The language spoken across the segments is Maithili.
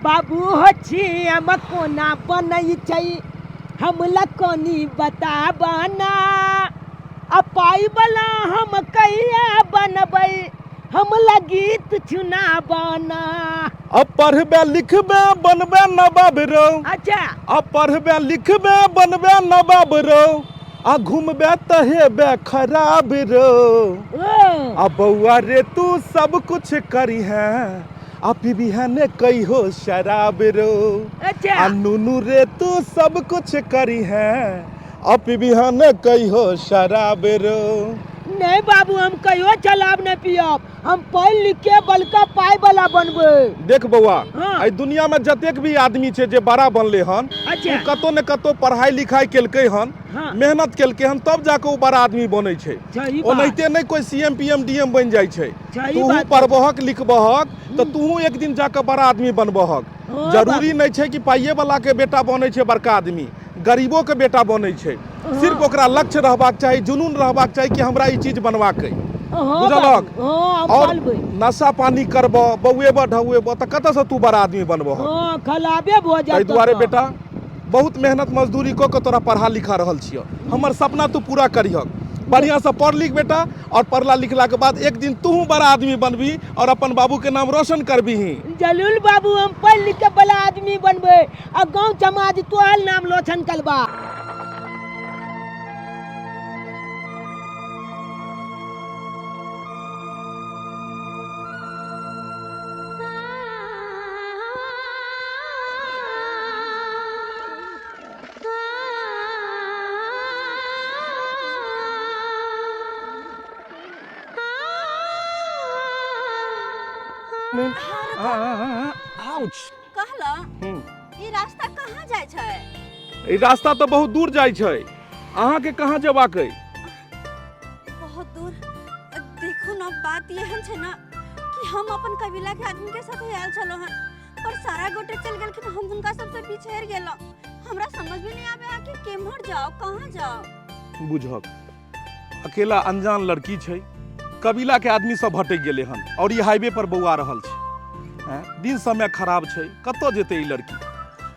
बाबू हो छी हम कोना बनै छै हमला कोनी बताबना आ पाइ वाला हम कहिया बनबै हमला गीत सुनाबना। अब पढ़बे लिखबे बनबे नवाब रौ। अच्छा। अब पढ़बे लिखबे बनबे नवाब रौ, आ घूमबे तऽ हेबे खराब रौ। ओ। आ बौआ रे तू सब कुछ करी है, आ पीबी है ने कहियो शराब रो। अच्छा। आ नुनू रे तू सब कुछ करी है, आ पीबी है ने कहियो शराब रो। नहीं बाबू, हम कहियो शराब नहीं पियब, हम पढ़ लिख के बड़का पाई वाला बनबै। देख बौआ, हाँ। एहि दुनिया में जतेक भी आदमी छै जे बड़ा बनले हन, अच्छा। ओ कतौ ने कतौ पढ़ाई लिखाई केलकै हन, हाँ। मेहनत केलकै हन, तब जाके ओ बड़ा आदमी बनै छै। सही बात। ओनाहिते नहि कोइ सी एम पी एम डी एम बनि जाइ छै। सही तूहू बात। पढ़बहक लिखबहक तऽ तूहू एक दिन जाके बड़ा आदमी बनबहक। हाँ, जरूरी नहि छै कि पाइए वाला के बेटा बनै छै बड़का आदमी, गरीबो के बेटा बनै छै। सिर्फ ओकरा लक्ष्य रहबाक चाही, जुनून रहबाक चाही कि हमरा ई चीज बनबाक अइ। हाँ, बुझलक? बाबू, हाँ, हम और पढ़बै। नशा पानी करबह, बौएबह ढौएबह तऽ कतऽसँ तू बड़ा आदमी बनबहक? हाँ, खराबे भऽ जायत। ताहि दुआरे तऽ। बेटा बहुत मेहनत मजदूरी कऽ कऽ तोरा पढ़ा लिखा रहल छियह, हमर सपना तू पूरा करिहक। बढ़िआँसँ पढ़ लिख बेटा, और पढ़ला लिखलाके बाद एक दिन तूहू बड़ा आदमी बनबही और अपन बाबूके नाम रोशन करबही। जरूर बाबू, हम पढ़ लिख के बड़ा आदमी बनबै आ गाँव समाज तोहर नाम रोशन करबा। आउच। कहला ई रास्ता कहाँ जाइ छै? ई रास्ता तऽ बहुत दूर जाइ छै, अहाँके कहाँ जेबाक अइ? बहुत दूर। देखो ना, बात एहन छै ना कि हम अपन कबीला के आदमी के साथ आयल छलहुँ हन, पर सारा गोटे चल गेलखिन, हम हुनका सबसे पिछड़ गेलहुँ। हमरा समझ में नहीं आवे कि केम्हर जाओ, कहाँ जाओ। बुझक अकेला अनजान लड़की छै, कबीला के आदमी सब भटक गेलै हन और ई हाईवे पर बौआ रहल छै। हैं, दिन समय खराब छै, कतऽ जेतै ई लड़की?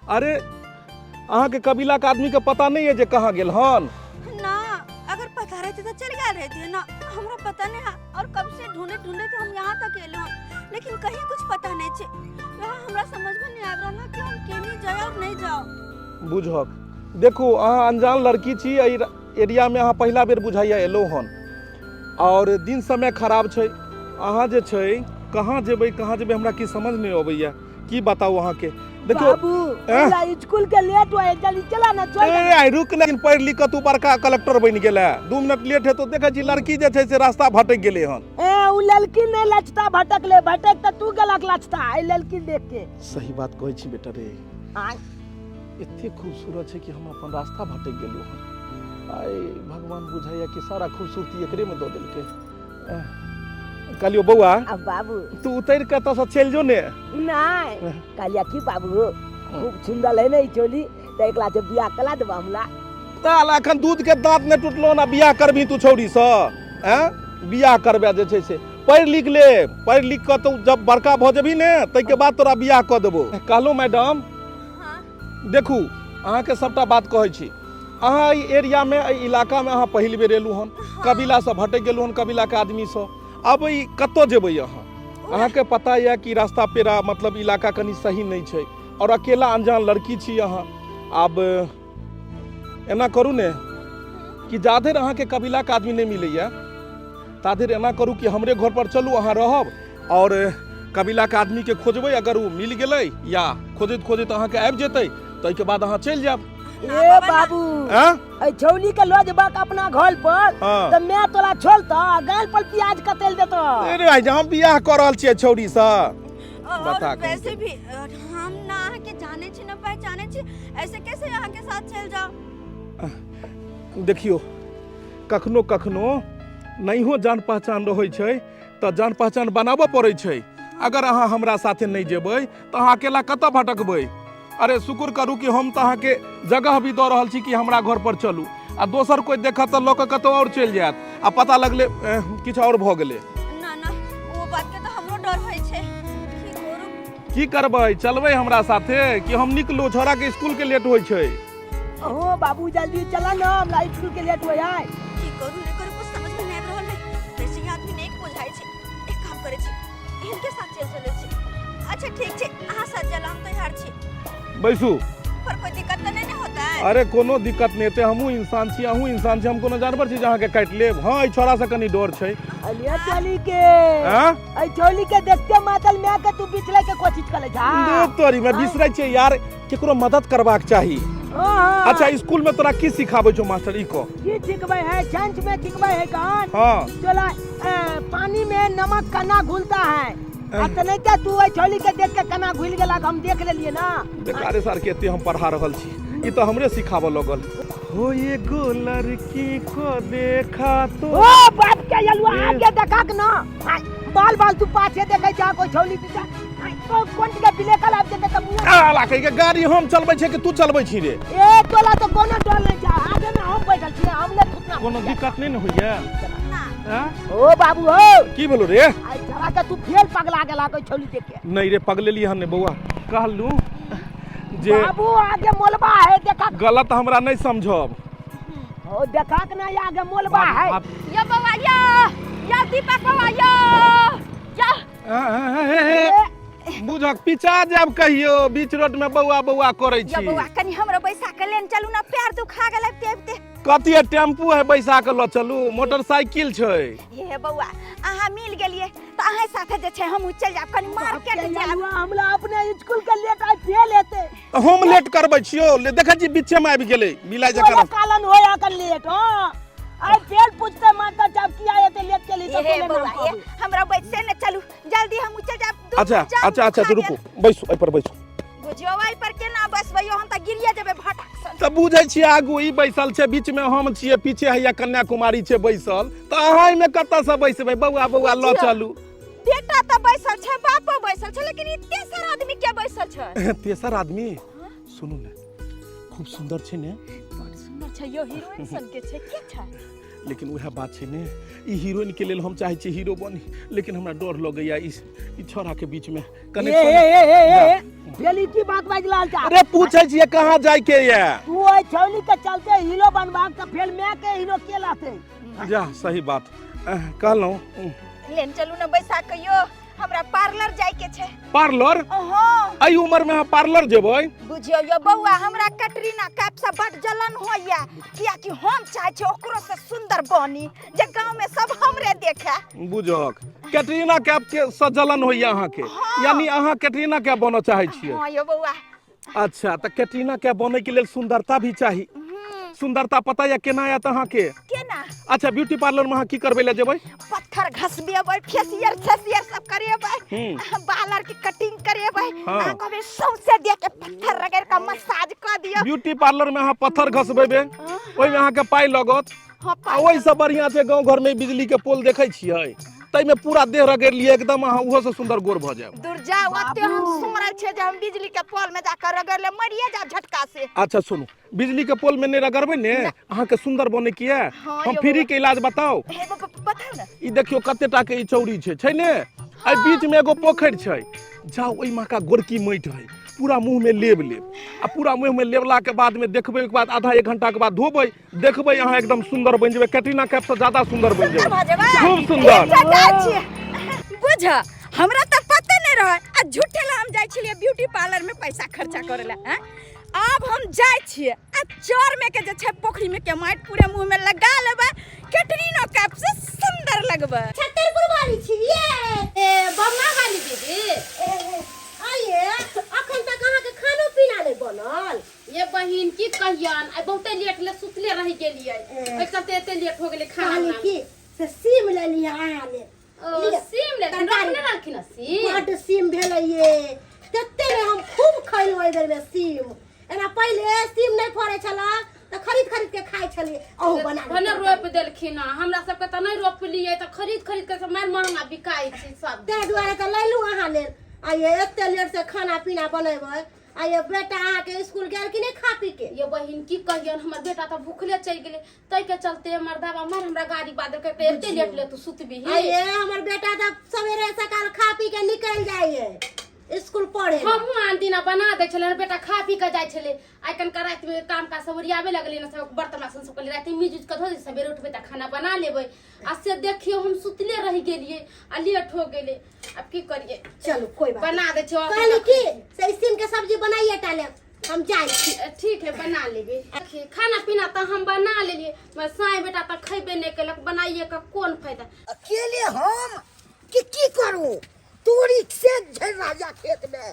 अरे अहाँके कबीला के आदमी के पता नहीं है जे कहाँ गेल हन? ना, अगर पता रहते तो चल गए रहती ना, हमरा पता नहीं है। और कब से ढूंढे ढूंढे तो हम यहाँ तक एलो हन, लेकिन कहीं कुछ पता नहीं छे। वहाँ हमरा समझ में नहीं आबि रहल कि हम केनी जाए और नहीं जाओ। बुझक देखू, अहाँ अनजान लड़की छी, एहि एरिया में अहाँ पहिला बेर बुझाइया एलो हन और दिन समय खराब छै। अहाँ जे छै कहाँ जेबै कहाँ जेबै हमरा की समझ नहीं अबैया, की बताउ अहाँके। देखियौ बाबू, हमरा स्कूल के लेट होय, जल्दी चला ना, चल। ए आई रुक ना, पढ़ लिख के तू बड़का कलेक्टर बनि गेलै, 2 मिनट लेट हेतौ। देखै छी लड़की जे छै से रास्ता भटक गेलै हन। ए उ लड़की नहीं लचता, भटकले भटक त तू गलक लचता ए लड़की देख के। सही बात कहै छी बेटा रे। आय। एते खूबसूरत छै कि हम अपन रास्ता भटक गेलहुँ हन। आइ भगवान बुझाइया कि सारा खूबसूरती एकरे में दऽ देलकै। कहलियो बौआ, अब बाबू तू उतर के एतऽ से चलि जो ने। नहीं कहलिया की बाबू, खूब सुंदर है ने ई चोली, तऽ एकला से बियाह करा देबा हमरा। ताल अखन दूध के दांत नहि टूटलो ना बियाह करबही तू छौड़ी से? हैं, बियाह करबे जे छै से पढ़ि लिख ले, पढ़ि लिख कऽ तू जब बड़का भऽ जेबही ने ताहिके बाद तोरा बियाह कऽ देबो। कहलहुँ मैडम, हाँ। देखू अहाँके सबटा बात कहै छी, अहाँ एहि एरियामे एहि इलाकामे अहाँ पहिल बेर एलहुँ हन, कबीलासँ भटकि गेलहुँ हन, कबीलाके आदमीसँ। आब ई कतऽ जेबै अहाँ? अहाँके पता यऽ कि रास्ता पेरा मतलब इलाका कनि सही नहि छै और अकेला अनजान लड़की छी अहाँ। आब एना करू ने कि जाधरि अहाँके कबीलाके आदमी नहि मिलैए ताधरि एना करू कि हमरे घर पर चलू, अहाँ रहब और कबीलाके आदमीके खोजबै। अगर ओ मिल गेलै या खोजैत खोजैत अहाँके आबि जेतै तऽ एहिके बाद अहाँ चलि जायब। ए बाबू, आँ? ए छौली के लऽ जेबक अपना घर पर हाँ। तऽ मैं तोरा छोलता आ गाल पर प्याज कतेल देतो। अरे भाई, हम बियाह कऽ रहल छियै छौड़ी सँ। और बता कहीं वैसे भी हम ना अहाँ के जाने छी ना पहचाने छी, ऐसे कैसे अहाँ के साथ चल जाओ? देखियो कखनो कखनो नहियो जान पहचान रहै छै तऽ जान पहचान बनाबऽ पड़ै छै। अगर अहाँ हमरा साथे नहि जेबै तऽ अहाँ अकेला कतऽ भटकबै? अरे शुक्र करू कि हम तऽ अहाँके जगह भी दऽ रहल छी कि हमरा घर पर चलू, आ दोसर कोइ देखत तऽ लऽ कऽ कतौ आओर चलि जायत आ पता लगलै किछु आओर भऽ गेलै। ना ना, ओ बात के तऽ हमरो डर होइ छै कि गोरू की करबै, चलबै हमरा साथे कि हम निकलू? छोरा के स्कूल के लेट होइ छै। ओ बाबू जल्दी चला ना, हमरा स्कूल के लेट हो जाए। की करू नहि करू कुछ समझ में नहीं आबि रहल है। वैसे ही आदमी नहीं बुझाइ छै। एक काम करै छी, हिनके साथ चलि चलै छी। अच्छा ठीक छै, अहाँ साथ चल, हम तैयार छी। बैसू। पर कोई दिक्कत तऽ नहीं ने होता है? अरे कोनो दिक्कत नहि हेतै, हमहूँ इंसान छी, अहूँ इंसान छी, हम कोनो जानवर छी जे अहाँके काटि लेब? हँ, एहि छोरासँ कनि डर छै। अलिया चली के आँ? ऐ चोली के देखते मातल माय के तू बिछले के कोशिश करे जा। दूर तोरी में बिसरै छियै यार, केकरो मदद करबाक चाही। हाँ। अच्छा, स्कूल में तोरा की सिखाबै छौ मास्टर, ई कह। की सिखबै है? छंच में सिखबै है कौन? हाँ। चला पानी में नमक कना घुलता है। आ त नहीं त तू ऐ चोली के देख के कना घुल गेला, हम देख लेलिए ना। बेकारे सर के एते हम पढ़ा रहल छी, ई तो हमरे सिखाबऽ लगल हो। एगो लड़की को देखा तो ओ बाप के यलुआ आगे देखा के ना। हाय, बाल बाल तू पाछे देखे जा कोई छौली पीछा। हाय, को कोन के बिले कल आब जेते त मुंह आला कहि के गाड़ी हम चलबै छियै कि तू चलबै छी रे? ए तोला तो कोनो डर नहीं जा, आगे में हम बैठल छी, हम ने थुकना। कोनो दिक्कत नहीं ने होइया? ना। आँ? ओ बाबू हो। की भेलो रे? आई छड़ा के तू फेल पगला गेला कोई छौली देख के। नहीं रे, पगलेली हन ने बौआ, कहलू जे बाबू आगे मोलबा है देखा। गलत हमरा नहीं समझब। ओ देखा के नहीं, आगे मोलबा है। यो बौआ यो, यो दीपक बौआ यो, यो। बुझक पीछा जाब कहियो बीच रोड में बौआ बौआ करै यो छी। बौआ, कनि हमरो बैसा के लेन चलू ना, पैर दुखा गेल आबिते आबिते। कथी है, टेम्पू है बैसा के ल चलू? मोटरसाइकिल छै। हे बौआ, अहाँ मिल गेलिए तऽ अहाँ साथे जे छै हमहूँ चलि जायब, कनि मार्केट जायब। हमरा अपने स्कूल के लेट आइ फेल हेतै। हम लेट करबै छियो? ले देखै छी बीचे में आबि गेलै मिला तोरा जकर कालन होया कर लेट। हां, आइ फेल पूछते मास्टर साहब किया एते लेट केली तऽ हे बोले बौआ नाम हे कहबै। हमरा बैसे ने चलू जल्दी, हमहूँ चलि जायब। दूर अच्छा जाम अच्छा अच्छा दुखा रुकू गेल। बैसू, एहि पर बैसू। बुझियौ एहि पर केना बसबै यौ, हम तऽ गिरिए जेबै भटक सन। तऽ बुझै छियै आगू ई बैसल छै, बीच में हम छियै, पीछे हैया कन्याकुमारी छै बैसल, तऽ अहाँ एहिमे कतऽ से बैसबै? बौआ बौआ लऽ बुझियौ। चलू। बेटा तऽ बैसल छै, बापो बैसल छै, लेकिन ई तेसर आदमी के बैसल छै? तेसर आदमी सुनू ने, खूब सुन्दर छै ने? बड़ सुन्दर छै यौ, हीरोइन सन के छै। के छै? लेकिन उएह बात छै ने, ई हीरोइन के लेल हम चाहै छी हीरो बनी, लेकिन हमरा डर लगैया ई ई छौड़ा के बीच में ए कनेक्शन। ए ए ए ए फेल ई की बात बाजलाल जा? अरे पूछै छियै कहाँ जाय के ये। तू ओइ छौली के चलते हीरो बनबाक तऽ फेल माय के हीरो के लाते? जा सही बात। कहलहुँ लेन चलू ने बैसा के यौ, हमरा पार्लर जाय के छै। पार्लर? ओहो। एहि उम्र में अहाँ पार्लर जेबै? बुझियौ यौ बौआ, हमरा कटरीना कैफ से बड जलन होइया, कियाकि हम चाहै छी ओकरो से सुंदर बनी, जे गांव में सब हमरे देखे। बुझक कैटरीना कैफ के से जलन होइया अहाँके? हाँ। यानी अहाँ कैटरीना कैफ बनऽ चाहै छियै? हाँ यौ बौआ। अच्छा, तऽ कैटरीना कैफ बनै के लेल सुंदरता भी चाही। सुंदरता पता या केना आयत अहाँके? केना? अच्छा, ब्यूटी पार्लर में अहाँ की करबै लए जेबै? पत्थर घसबेबै, फेसियल फेसियल सब करेबै, बाल आर के कटिंग करेबै। अहाँ कहबै सौंसे देह के पत्थर रगड़ के मसाज कऽ दियौ। ब्यूटी पार्लर में अहाँ पत्थर घसबेबै, ओहिमे अहाँके पाइ लगत। हाँ, आ पाइ। ओहिसँ बढ़िआँ छै गाँव घरमे बिजली के पोल देखै छियै, ताहिमे पूरा देह रगड़ि लिअ, एकदम अहाँ ओहो से सुन्दर गोर भऽ जायब। दूर जाउ, ओते हम सुमरल छियै जे हम बिजली के पोल में जाकर रगड़ ले मरिए जाब झटका से। अच्छा सुनू, बिजली के पोल में नहि रगड़बै ने, अहाँके सुन्दर बनै के यऽ, हाँ, हम यौ फ्री बौआ। के इलाज बताउ। हे बताउ ने। ई देखियौ कते टा के ई चौरी छै, छै ने? एहि बीच में एगो पोखरि छै, जाउ ओहि महका गोरकी माटि है, पूरा मुंह में लेब लेब, आ पूरा मुंह में लेबला के बाद में देखबै, ओहिके बाद आधा एक घंटा के बाद धोबै, देखबै अहाँ एकदम सुन्दर बनि जेबै, कैटरीना कैफ से ज्यादा सुन्दर बनि सुन्दर जेबै। भऽ जेबै। खूब सुन्दर। ठीक छै, जाइ छियै। बुझ, हमरा तऽ पते नहि रहै, आ झूठे ला हम जाइ छलियै ब्यूटी पार्लर में पैसा खर्चा करे ला। हैं? आब हम जाइ छियै आ चोर में के जे छै पोखरी में के माटि पूरे मुंह में लगा लेबै, कैटरीना कैफ से सुंदर लगबै। छतरपुर वाली छी ये? ए बम्मा वाली दीदी, आइए अखन तक अहाँके खानो पीना नहि बनल? ये बहिन की कहियन, आइ बहुते लेट ले सुतले रहि गेलियै, ओहि चलते एते लेट हो गेलै खाना कहली बनाबै। की से सीम लेलियै अहाँ लेल। ओ लिअ, सीम लेलखिन? तरकारी। रोपने रहलखिन हँ सीम? बड्ड सीम भेलै ये, तते ने हम खूब खैलहुँ एहि बेर में सीम। एना पहिले सीम नहि फड़ै छलै तऽ खरीद खरीद के खाइ छलियै। अहूँ बना लिअ भने तरकारी। रोपि देलखिन हँ, हमरा सबके तऽ नहि रोपलियै तऽ खरीद खरीद के सब मारि महंगा बिकाइ छै सब। ताहि दुआरे तऽ लेलहुँ अहाँ लेल। आ ये एते लेट से खाना पीना बनेबै? आ ये बेटा अहाँके स्कूल गेल कि नहि खा पी के? ये बहिन की कहियन, हमर बेटा तऽ भूखले चलि गेलै, ताहि के चलते हमर दाबा मार हमरा गाड़ी बाद देलकै, एते लेट ले तू सुतबी। आ ये हमर बेटा तऽ सवेरे सकाल खा पी के निकलि जाइए। स्कूल पढ़े ला। हमहूँ आन दिना बना दै छलियै, बेटा खा पी कऽ जाइ छलै। आइ कनका रातिमे काम काज सब ओरियाबे लगलै ने, सब बर्तन बासन सब कहलियै रातिमे मीज उज कऽ धो दै, सबेरे उठबै तऽ खाना बना लेबै। आ से देखियौ, हम सुतले रहि गेलियै आ लेट हो गेलै। आब की करियै? चलू, कोई बात बना दै छियै। कहली की से सीम के सब्जी बनाइए टा लेब, हम जाइ छी। ठीक है, बना लेबै। देखिए, खाना पीना तऽ हम बना लेलियै, मगर साँय बेटा तऽ खैबे नहि केलक, बनाइए कऽ कोन फायदा? अकेले हम कि की करू? तोरी से झड़ि रहल यऽ खेतमे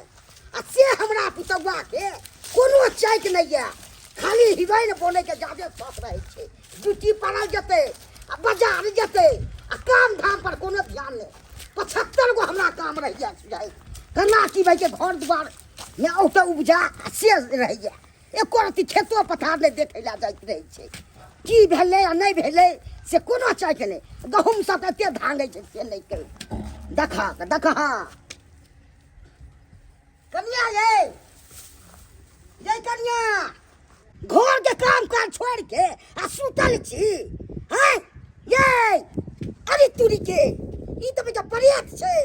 आ से हमरा पुतौआ के कोनो चैक नहि यऽ। खाली हीरोइन बनैके जादे शौक रहै छै। ड्यूटी पार्लर जेतै आ बाजार जेतै आ काम धाम पर कोनो ध्यान नहि। 75 गो हमरा काम रहैया सुझाइ, केना की भए घर दुआर मे औतै उपजा आ से रहैया। एको रत्ती खेतो पथार नहि देखै लए जाइत रहै छै। की भेलै आ नहि भेलै से कोनो चैक नहि। गहूँम सब एते धांगै छै से नहि कहि। देखक देखह कनिया, ये ये कनिया, घर के काम काज छोड़ के आ सुतल छी हैं ये? अरे तुरी के, ई तऽ बेटा प्रेत छै।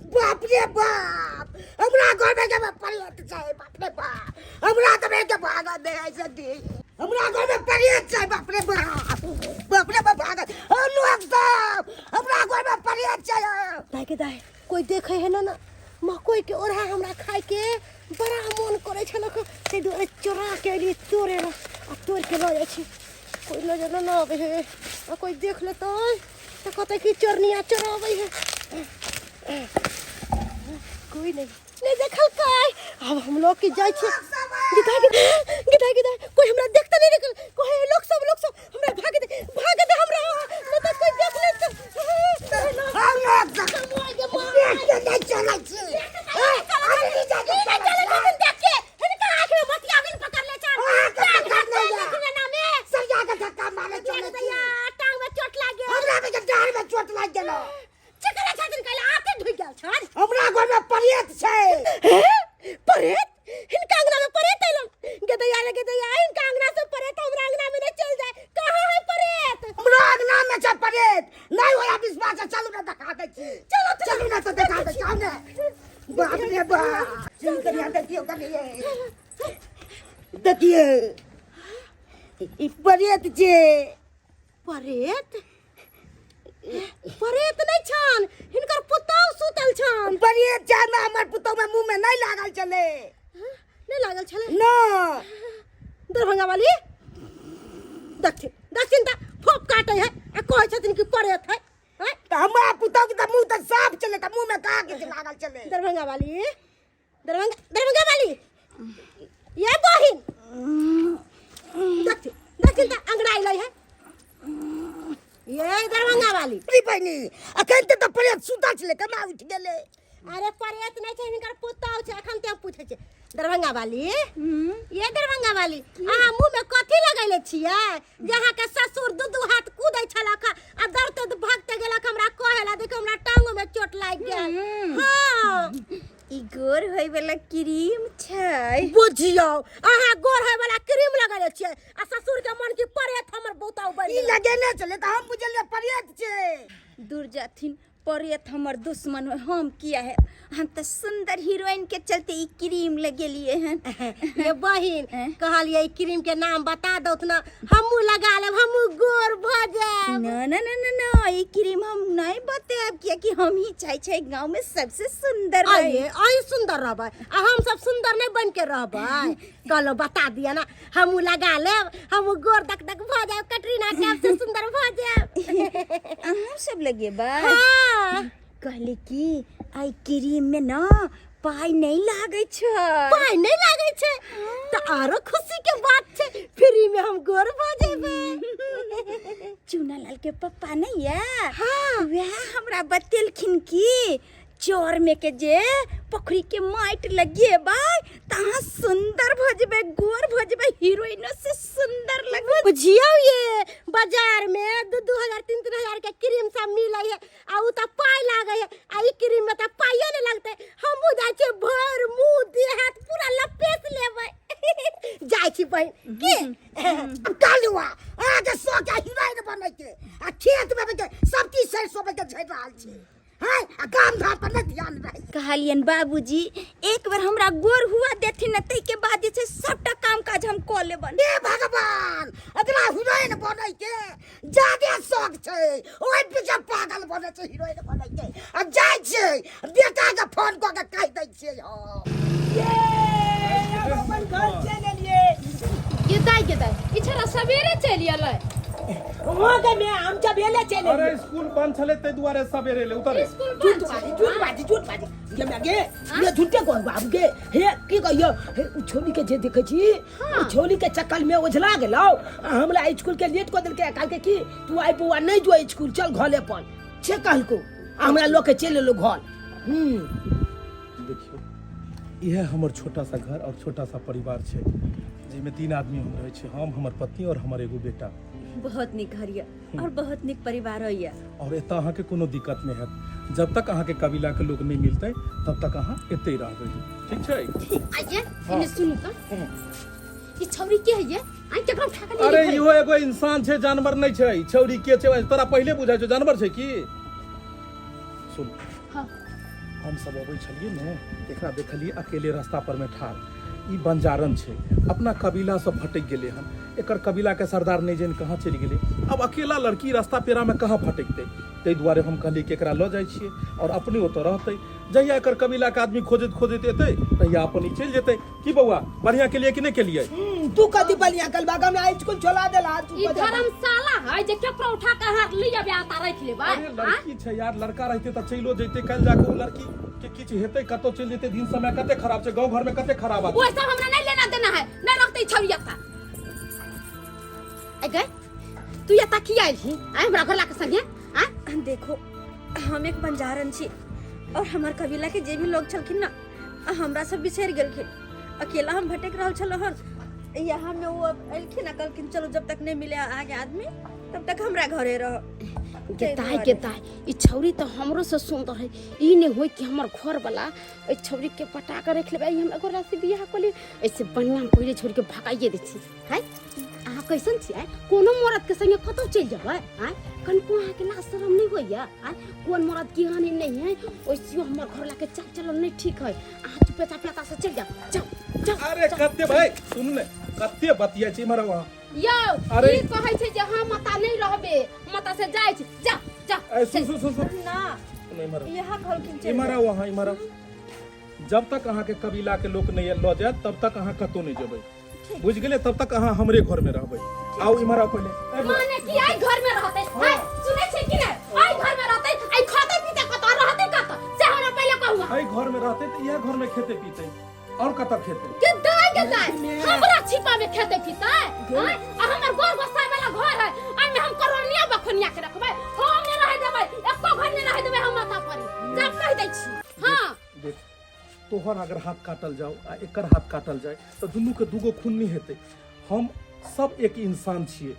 बाप रे बाप, हमरा घर में के प्रेत छै। बाप रे बाप, हमरा तऽ बेटा भागल दे ऐसे दी। हमरा घर में प्रेत छै। बाप रे बाप, बाप रे बाप, भागल ओ लोग सब, हमरा घर में प्रेत छै। दाय के दाय, कोई देखे है ना? ना मकई के ओढ़ा हमरा खाय के बड़ा मन करे छलक, ताहि दुआरे चोरा के अलियै तोड़े ला आ तोड़ के लऽ जाइ छी। कोई नजर न आबै है आ कोई देख लेतै तऽ कहतै कि चोरनिया चोराबै है। कोई नहीं नहीं देखलकै। अब हम लोग के जाइ छी। गिदा गिदा गिदा गिदा, कोई हमरा देखते नहीं निकल। कोई लोग सब, लोग सब हमरा भाग दे, भाग दे हमरा, नहीं तो कोई देख लेते। हम लोग सब देख के नहीं चलै छी। अहाँके पकड़ नहि यऽ। सरिया के धक्का मारे चलै छी। हमरा के डाँड़ में चोट लागि गेल। हमरा घर में प्रेत छै। प्रेत? हिनका अंगना में प्रेत अइलन? गेदैया रे गेदैया, हिनका अंगना से प्रेत हमरा अंगना में नहीं चल जाए। कहाँ है प्रेत? हमरा अंगना में छै प्रेत। नहीं होया विश्वास, चलू ने देखा दै छी। चलो। चलू ने तऽ देखा दै छी। आउ ने। बाप रे बाप, चलू कनिया, देखियौ कनिये, देखियौ, ई प्रेत छै। प्रेत? प्रेत नहीं छन, हिनकर पुतहु सुतल छन। प्रेत छै ने, हमर पुतहु में मुंह में नहीं लागल छलै। नहीं लागल छलै? ना। दरभंगा वाली, देखथिन देखथिन तऽ फोप काटे है आ कहै छथिन कि प्रेत है, हैं? तऽ हमरा पुतहु के तऽ मुंह तऽ साफ छलै, तऽ मुंह में कहाँ किछु लागल छलै? दरभंगा वाली, दरभंगा, दरभंगा वाली, ये बहिन, देखथिन देखथिन तऽ अंगड़ा अइलै है। ये दरभंगा वाली। रे बहिनी, अखन तऽ प्रेत सुतल छलै, केना उठि गेलै? अरे, प्रेत नहीं छै, हिनकर पुतहु छै। अखन ते पूछै छै। दरभंगा वाली, ये दरभंगा वाली, अहाँ मुंह में कथी लगैले छियै जे अहाँके ससुर दू दू हाथ कूदै छलक आ दौड़ते भागते गेलक? हमरा कहेला, देखो हमरा टांगो में चोट लागि गेल। हाँ। ई गोर होय वाला क्रीम छै। बुझियौ, अहाँ गोर होय वाला क्रीम लगैले छियै आ ससुर के मन की प्रेत हमर बहुता बढ़ि ई गेल। लगेने छलै तऽ हम बुझलियै प्रेत छै। दूर जाथिन, प्रेत हमर दुश्मन हो, हम किया है? हम तऽ सुंदर हीरोइन के चलते ई क्रीम लगेलिए हन। ये बहिन, हैं? कहलियै ई क्रीम के नाम बता दौ ना, हमहूँ लगा लेब, हमहूँ गोर भऽ जायब। ना ना ना ना ना, ई क्रीम हम नहीं बतायब, कियाकि हम ही चाहे छै गांव में सबसे सुंदर रही। आइए, अहीं सुंदर रहबै आ हम सब सुंदर नहीं बन के रहबै? कहलो बता दिया ना, हमहूँ लगा लेब, हमहूँ गोर दक दक भऽ जायब, कटरीना कैफ से सुंदर भऽ जायब। अहाँ सब लगेबै? हाँ। कहली कि आई क्रीम में ना पाई नहीं लागे छै। पाइ नहीं लागै छै तऽ आरो खुशी के बात छै, फ्री में हम गोर भऽ जेबै। चूना लाल के पप्पा नहीं है? हाँ। वह हमरा बतेलखिन कि चोर में के जे पोखरी के माटि लगेबै तऽ अहाँ सुंदर भऽ जेबै, गोर भऽ जेबै, हीरोइनो से सुंदर लगबै। बुझियौ, ये बाजार में दू दू हजार, तीन तीन हजार के क्रीम सब मिलै है आ उ तऽ पाइ लागै है, आ ई क्रीम में तऽ पाइयो नहीं लगतै। हमहूँ जाइ छियै, भरि मुँह देह हाथ पूरा लपेट लेबै। जाइ छी बहिन की। कालुआ, अहाँके शौक है हीरोइन बनैके आ खेत में के सब चीज सरिसो के झड़ि रहल छै हैं, आ काम धाम पर नहि ध्यान रहैया। कहलियनि बाबूजी एक बेर हमरा गोर हुआ देथिन ने ताहिके बाद जे छै सबटा काम काज हम कऽ लेबनि। हे भगवान, एकरा हीरोइन बनै के जादे शौक छै, ओहि पीछे पागल बनै छै हीरोइन बनै के। आ जाइ छियै बेटा के फोन कऽ के कहि दै छियै हम। अपन घर चलि एलियै। गे दाइ, गे दाइ, ई छोरा सवेरे चलि एलै। वहाँ के में हम जब एले चले। अरे स्कूल बंद छले ते दुआरे सवेरे ले उतरे। स्कूल झूठ बंद बाजी, छै। झूठ बाजी, झूठ बाजी गे मैं गे, ये झूठे कौन बाबू गे। हे की कहियो हे, उ छोली के जे देखै छी, उ छोली के चक्कर में ओझला गेलौ आ हमरा स्कूल के लेट कऽ देलकै। कहलकै कि तू आइ बौआ नहीं जो स्कूल, चल घरे अपन छे कहलको, आ हमरा लऽ के चलि एलो घर। देखियो, इएह हमर छोटा सा घर और छोटा सा परिवार छै, जाहिमे 3 आदमी हम रहै छी, हम, हमर पत्नी और हमर एगो बेटा। बहुत नीक घर यऽ और बहुत नीक परिवार यऽ। और एतऽ अहाँके कोनो दिक्कत नहि हैत, जब तक अहाँके कबीला के लोग नहि मिलतै तब तक अहाँ एतै रहबै, ठीक छै? आइए एने सुनू तऽ, ई छौरी के है ये? आई केकरा उठा के ले अरे गेलै? इहो एगो इंसान छै, जानवर नहि छै। ई छौरी के छै तोरा पहिले बुझाइ छौ जानवर छै की? सुन। हाँ। हम सब अबै छलियै ने, एकरा देखलियै अकेले रास्ता पर में ठाढ़। ई बंजारन छै, अपना कबीला से भटकि गेलै हन। एकर कबीला के सरदार नहि जानि कहाँ चलि गेलै। अब अकेला लड़की रास्ता पेरा में कहाँ भटकतै, ताहि दुआरे हम कहलियै कि एकरा लऽ जाइ छियै और अपने ओतऽ रहतै। जहिया एकर कबीला के आदमी खोजैत खोजैत एतै तहिया अपन ई चलि जेतै। की बौआ, बढ़िया केलियै कि नहि केलियै? तू कथी बढ़िया कलबा, हमरा स्कूल छोड़ा देला तू। ई धर्मशाला है जे केकरो उठा के अहाँ ले आबे आता राखि लेबै? अरे लड़की छै यार, लड़का रहते तऽ चलियो जैते, काल्हि जाके ओ लड़की के किछु हेतै कतौ चलि जेतै। दिन समय कते खराब छै, गाँव घर में कते खराब आदमी। ओ सब हमरा नहीं लेना देना है, नहीं रखते छौरी एतऽ। ए गई, तू एतऽ की आयल छी आय हमरा घर लाके संगे? आय देखो, हम एक बंजारन छी और हमार कबीला के जे भी लोग छलखिन ना हमरा सब बिछड़ गेलखिन, अकेला हम भटक रहल छलहुँ हन। यहाँ में वो अब एलखिन आ कहलखिन चलो जब तक नहीं मिले आगे आदमी तब तक हमरा घरे रहो। गे दाइ, गे दाइ, ई छौरी तऽ हमरो से सुंदर है। ई नहि होय कि हमर घर वाला ओहि छौरी के पटा के रख लेबै, हमरा घर से बियाह कऽ ली। ऐसे बढ़िया हम पहिले छौरी के भगाइए दै छी। है अहाँ कैसन छी? आँय, कोनो मरद के संगे कतौ चलि जेबै? आँय, कनिको अहाँके लाज शरम नहि होइया? आँय, कोन मरद केहन है नहि है, ओइसियो हमर घर लाके चाल चलन नहि ठीक है। अहाँ चुपे चाप एतऽ से चलि जाउ, जाउ जाउ। अरे कते भाई सुन ने, कते बतिया छी इम्हर वहाँ। यौ। अरे। ई कहै छै जे हम माता नहि रहबे, माता से जाइ छी, जा जा। ए सुन सुन सुन सुन ना। सुन, इम्हर आओ। यहाँ कहलखिन चलि इम्हर जाउ। आओ अहाँ, इम्हर आओ। जब तक अहाँके कबीला के लोक नहि लऽ जायत तब तक अहाँ कतौ नहि जेबै, बुझ गेलियै? तब तक अहाँ हमरे घर में रहबै। आउ इम्हर आओ पहिले। ए बौआ। माने कि आई घर में रहतै? हाय, सुनै छै कि नै? आई घर में रहतै, आई खातै पीतै कतऽ, रहतै कतऽ, से हमरा पहिले कहू अहाँ। एहि घर में रहतै तऽ इएह घर में खेतै पीतै, और कतऽ खेतै? के दाइ, के दाइ, हमरा छिपा में खेतै पीतै? आँय, आ हमर गोर गोसाई वाला घर है, एहिमे हम करोड़निया बखनिया के रखबै? हम नहि रहै देबै, एको घर नहि रहै देबै हम माता परी, जब कहि दै छी। हाँ। देख, तोहर अगर हाथ काटल जाओ आ एकर हाथ काटल जाय तऽ दुनू के दूगो खून नहि हेतै। हम सब एक इंसान छियै।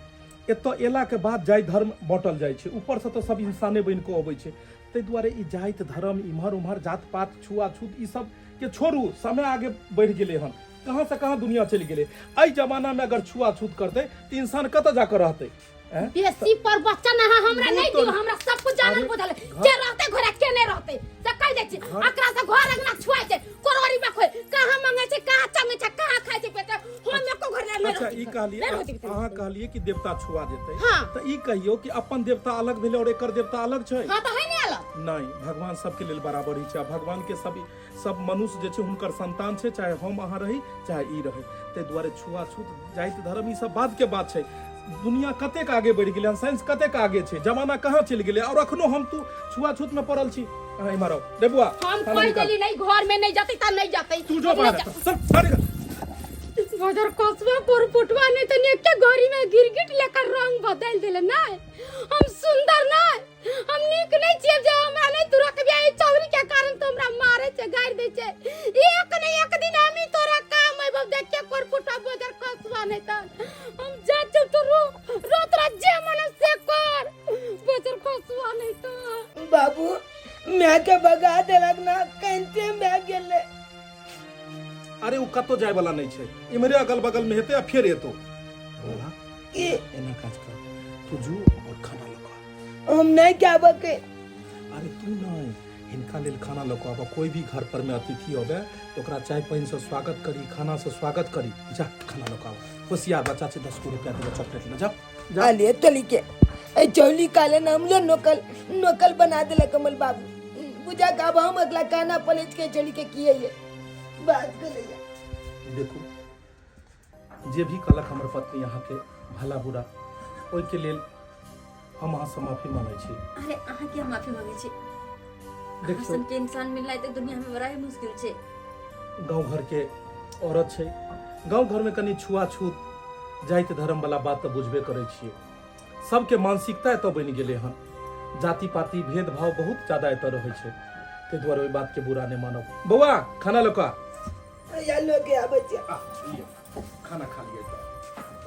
एतऽ एलाके बाद जाति धर्म बाँटल जाइ छै, ऊपरसँ तऽ सब इंसाने बनि कऽ अबै छै। ताहि दुआरे ई जाति धर्म इम्हर उम्हर जात पात छुआछूत ई सब के छोड़ू। समय आगे बढ़ि गेलै हन, कहाँ से कहाँ दुनिया चलि गेलै। एहि जमानामे अगर छुआछूत करतै तऽ इंसान कतऽ जाकऽ रहतै? हैं? बेसी पर बच्चन अहाँ हमरा दू नहीं तो- दियो, हमरा सब कुछ जानल अरे, बुझल है। घर- के रहते घरे के नहीं रहते से कह दै छी। अकरा से घर अंगना छुआइ छै, कोररी में खोइ कहाँ मंगे छै, कहाँ चंगे छै, कहाँ खाइ छै पेट, हम एको घर नहीं अच्छा रहती। ई कहलिए नहीं रहती। अहाँ कहलिए कि देवता छुआ जेतै। हाँ। तऽ ई कहियो कि अपन देवता अलग भेलै और एकर देवता अलग छै? हाँ तऽ है नहीं अलग। नहीं, भगवान सबके लेल बराबर ही छै। आ भगवान के सब सब मनुष्य जे छै हुनकर संतान छै, चाहे हम अहाँ रही चाहे ई रहे। ताहि दुआरे छुआछूत जाति धर्म ई सब बाद के बात छै। दुनिया कतेक आगे बढ़ि गेलै हन, साइंस कतेक आगे छै, जमाना कहाँ चलि गेलै, और अखनो हम तू छुआछूत में पड़ल छी। अहाँ इम्हर आउ रे बुआ। हम खाना कहि निकाल। देली नहीं घर में नहीं जतै त नहीं जतै। तू जो बाहर चल, बाहर निकल। मगर कसबा पर पुटवा नहीं तो एके घड़ी में गिरगिट लेकर रंग बदल देले। नहीं हम सुंदर नहीं, हम नीक नहीं छियै जे हमरा नहीं तू रखबे। ई चौरी के कारण तो हमरा मारे छै, गारि दै छै। एक ने एक दिन हम ही तोरा काम अइबो देख के कोर पुटवा बजर कसबा। नहीं त हम जा चल तो रो रो, तोरा जे मन से कर बजर कसबा नहीं त। बाबू मैं के भगा देलक ना, कहते मैं गेले। अरे ओ कतौ जाय वाला नहीं छै, इम्हरे अगल बगल में हेतै आ फेर एतौ। बोला की एना काज कर, तू जो और खाना लगा। हम नहीं क्या बके। अरे तू नहीं, हिनका लेल खाना लऽ कऽ आबह। कोई भी घर पर में अतिथि अबे तऽ ओकरा चाय पानिसँ स्वागत करी, खानासँ स्वागत करी। जा खाना लऽ कऽ आबह। होशियार बच्चा छै, 10 गो रुपया देबह चॉकलेट ले जा। जा अले तोली के ए चौली काले नाम लो नोकल नोकल बना देलक कमल बाबू। बुझा का अब हम अगला काना पलेज के चली के किए ये बात कर ले। देखू जे भी कहलक हमर पत्नी अहाँके भला बुरा, ओहिके लेल हम अहाँसँ माफी मांगै छी। अरे अहाँ किया माफी मांगे छी? अहाँ देखियौ सन के इंसान मिलनाइ तऽ दुनिया में बड़ा ही मुश्किल छै। गाँव घरके औरत छै, गाँव घरमे कनि छुआछूत जाति धर्म वाला बात तऽ बुझबे करै छियै। सबके मानसिकता एतऽ बनि गेलै हन, जाति पाति भेदभाव बहुत ज्यादा एतऽ रहै छै, ताहि दुआरे ओहि बातके बुरा नहि मानब। बौआ खाना लऽ कऽ आ। या लोग आबै छै। आ, लिअ, खाना खा लिअ एतऽ।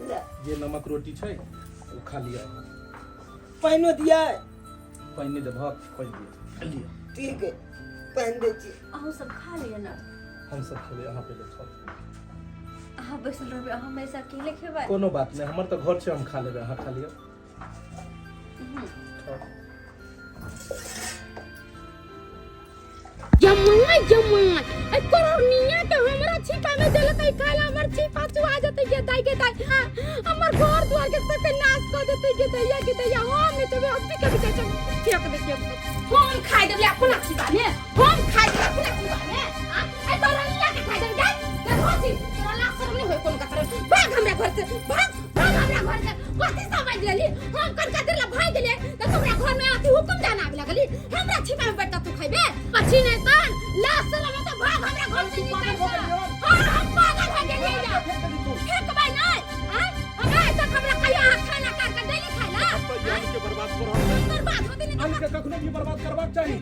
ले। जे नमक रोटी छै ओ खा लिअ। पानिओ दिया? पानि नहि देबहक? पानि दिअ, लिअ। ठीक है, पानि दै छी। अहूँ सब खा लिअ ने। हम सब खेबै, अहाँ पहिले खाउ। अहाँ बैसल रहबै, अहाँ हमेशा अकेले खेबै। कोनो बात नहि, हमर तऽ घर छै, हम खा लेबै, अहाँ खा लिअ। खाउ। जमा जमा ए करोड़निया के हमरा छिपा में देलकै खाला, हमर छिपा चुआ जेतै गे दाई गे दाई। हाँ, हमर घर द्वार के सबके नाश क देतै गे दैया गे दैया। हम नहि देबै, हम के बेचा चल फेंक दे के हम खाइ देबै अपना छिपा में, हम खाइ देबै अपना छिपा में। हाँ, ए करोड़निया के खाइ देबै दाई। देखो छी तोरा लाज शरम नहीं होय कोनो कतरे? भाग हमरा घर से, भाग भाग हमरा घर से। कथी समझ लेली? हम कनका देर ला भाग गेलियै त तोरा घर में अथी हुकुम जाना आबे लगली। हमरा छिपा में बैठ तू खइबे पछी नहीं तन लाज शरम त भाग हमरा घर से निकल। हां, हम पागल हो गेलियै या फेंकबै नहीं। हां, हमरा तक हमरा कहियो अहाँ खाना काट के डेली खाइला अन्न के बर्बाद कर रहल छै। बर्बाद होते नहीं। अन्न के कखनो भी बर्बाद करबाक चाही।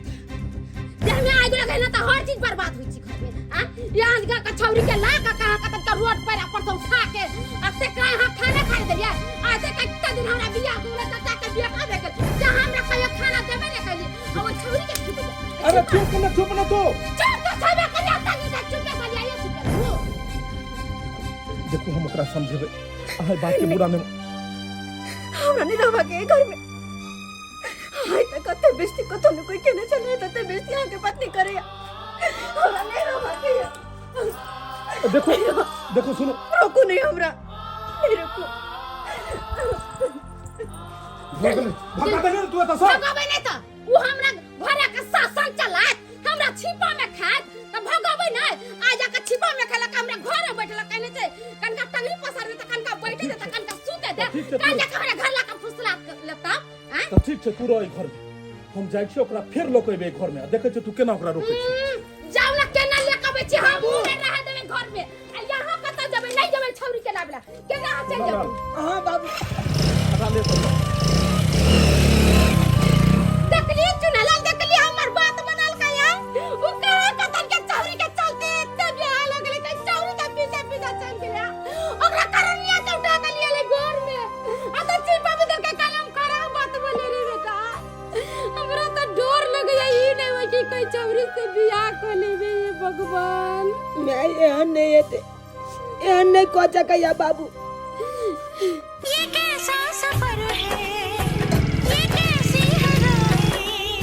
देह में आगि लगे ना त हर चीज बर्बाद होइ छै घर में। आ यहाँ का कछौरी के ला का कहाँ का तनका रोड पर पर से उठा के आ ते का यहाँ खाना खाए देलियै आ ते कते दिन हमरा बियाह के चाचा के बियाह कर देके जहाँ हमरा कहियो खाना देबे ने कैली आ ओ छौरी के खिबै। अरे चुप न, चुप न तू। चुप तो छबे करिया तनी से चुपे करिया ये चुप रहू। देखू हम ओकरा समझेबै, अहाँ बात के बुरा नहि। हमरा नहीं रहबा के घर में। आइ तक कते बेइज्जती कतौ ने कोई केने छलै, तते बेइज्जती अहाँके पत्नी करे। हमरा नहीं रहबा के। देखो देखो सुनो। रोकू नहीं, हमरा नहीं रोकू। भऽ गेलै, भगा देने तू एतऽ सँ। भगाबै नहि तऽ ओ हमरा घरे के शासन चलात, हमरा छिपा में खात तऽ भगाबै नहि। आ जाके छिपा में खेलक, हमरा घरे बैठलक कहने छै कनका टंगरी पसार दे तऽ कनका बैठे दे तऽ कनका सुते दे। ठीक छै, काल जाके हमरा घर लाके फुसला लेता। आँय? तऽ ठीक छै, तू रह एहि घर में, हम जाइ छी ओकरा फेर लऽ कऽ एबै एहि घर में आ देखै छियै तू केना ओकरा रोकै छी। जाउ ना, केना ले के अबै छी? हम नहि रहै देबै घर में। आ यहाँ कतऽ जेबै? नहि जेबै छौरी के लाबला। केना अहाँ चलि जेबै? हाँ बाबू। हटा ले सब। देखली चुनलाल, देखली हमर बात बनल कया। उ कहाँ कतन के चौरी के चलते एते बेहाल हो गेलै कि चौरी के पीछे पीछे चल गेलै। ओकरा करनिया के उठा के लिए ले घर में आ त छिपा में के कलम खराब बात बोले रे बेटा। हमरा त डर लगैया ई नहीं होय कि कोई चौरी से बियाह कर लेबे। हे भगवान, मैं एहन नहीं हेतै, एहन नहीं कह सकैया बाबू। ये कैसा सफर है, ये कैसी है राहें